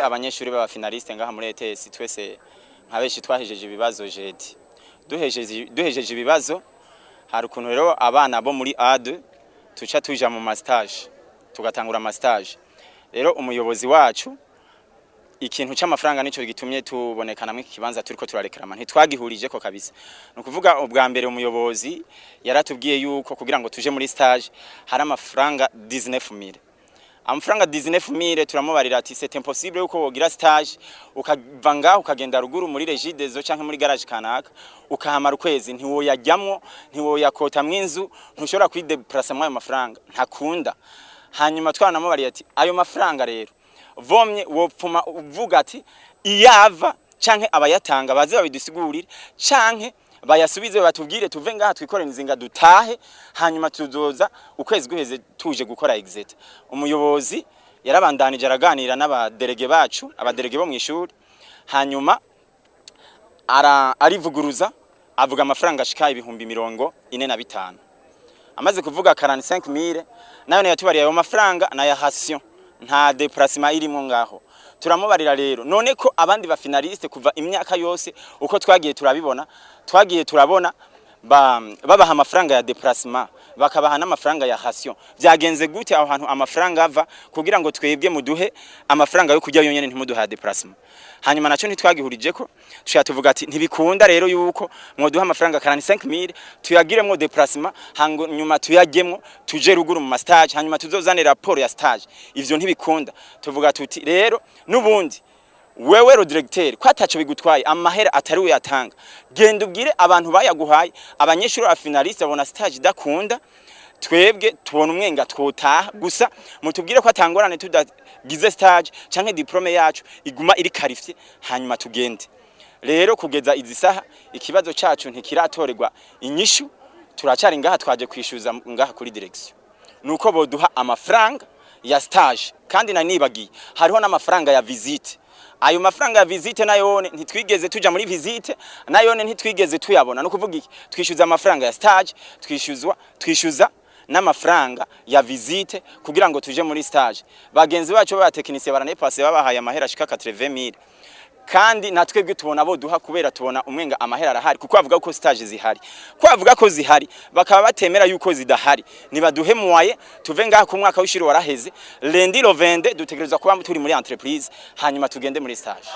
Abanyeshuri b'aba finalistes ngaha muri ETS, twese nka benshi twahejeje ibibazo jeudi. Duhejeje ibibazo, hari ukuntu rero abana bo muri A2 tuca tuja mu ma stage, tugatangura ama stage. Rero umuyobozi wacu, ikintu c'amafaranga nico gitumye tubonekana muri iki kibanza turiko turareklama. Ntitwagihurije ko kabisa. Ni ukuvuga, ubwa mbere umuyobozi yaratubwiye yuko kugira ngo tuje muri stage hari amafaranga 19000. Amafaranga 19000, turamubarira ati c'est impossible yuko wogira stage ukava ngaho ukagenda ruguru muri Regideso canke muri garage kanaka, ukahamara ukwezi, ntiwoyajyamwo, ntiwoyakotamwo inzu, ntushobora kwideplasa ayo mafaranga, ntakunda. Hanyuma twaranamubariye ati ayo mafaranga rero vomye wopfuma uvuga ati iyava canke abayatanga baze babidusigurire, canke bayasubize, batubwire tuve ngaha twikorere inzinga dutahe, hanyuma tuzoza ukwezi guheze tuje gukora exétat. Umuyobozi yarabandanije araganira n'aba délégués bacu, aba délégués bo mw'ishuri, hanyuma arivuguruza, avuga amafaranga ashika 45,000. Amaze kuvuga 45000, nayo yatubariye ayo mafaranga na ya ration, nta déplacement irimo ngaho. Turamubarira rero none ko abandi ba finalistes kuva imyaka yose uko twagiye turabibona, twagiye turabona babaha amafaranga ya déplacement, bakabaha n'amafaranga ya ration, byagenze gute aho hantu amafaranga ava kugira ngo twebwe muduhe amafaranga yo kurya yonyene, ntimuduhe ya déplacement? Hanyuma naco ntitwagihurije ko, tushaka tuvuga ati ntibikunda rero yuko mwoduha amafaranga 45000 tuyagiremwo déplacement, hanyuma tuyajyemwo tuje ruguru mu ma stage, hanyuma tuzozane rapport ya stage. Ivyo ntibikunda. Tuvuga tuti rero nubundi wewe le directeur, ko ataco bigutwaye, amahera atari we yatanga, genda ubwire abantu bayaguhaye. Abanyeshuri ba finaliste babona stage idakunda, twebwe tubona umwenga twotaha gusa, mutubwire ko atangorane tudagize stage canke diplôme yacu iguma iri qualifiée, hanyuma tugende. Rero kugeza izi saha ikibazo cacu ntikiratorerwa inyishu. Turacari ngaha, twaje kwishuza ngaha kuri direction, nuko boduha amafaranga ya stage. Kandi nanibagiye, hariho n'amafaranga ya visite. Ayo mafaranga ya visite nayone ntitwigeze tuja muri visite, nayone ntitwigeze tuyabona. No kuvuga iki? Twishyuza amafaranga ya stage, twishyuza n'amafaranga ya visite kugira ngo tuje muri stage. Bagenzi bacu b'aba techniciens baranepase babahaye amahera ashika 80000, kandi natwebwe tubona bo duha, kubera tubona umwenga amahera arahari, kuko bavuga ko stage zihari. Ko bavuga ko zihari, bakaba batemera yuko zidahari, nibaduhe moyen tuve ngaha. Ku mwaka w'ishuri waraheze, lundi le 22 dutegerezwa kuba turi muri entreprise, hanyuma tugende muri stage.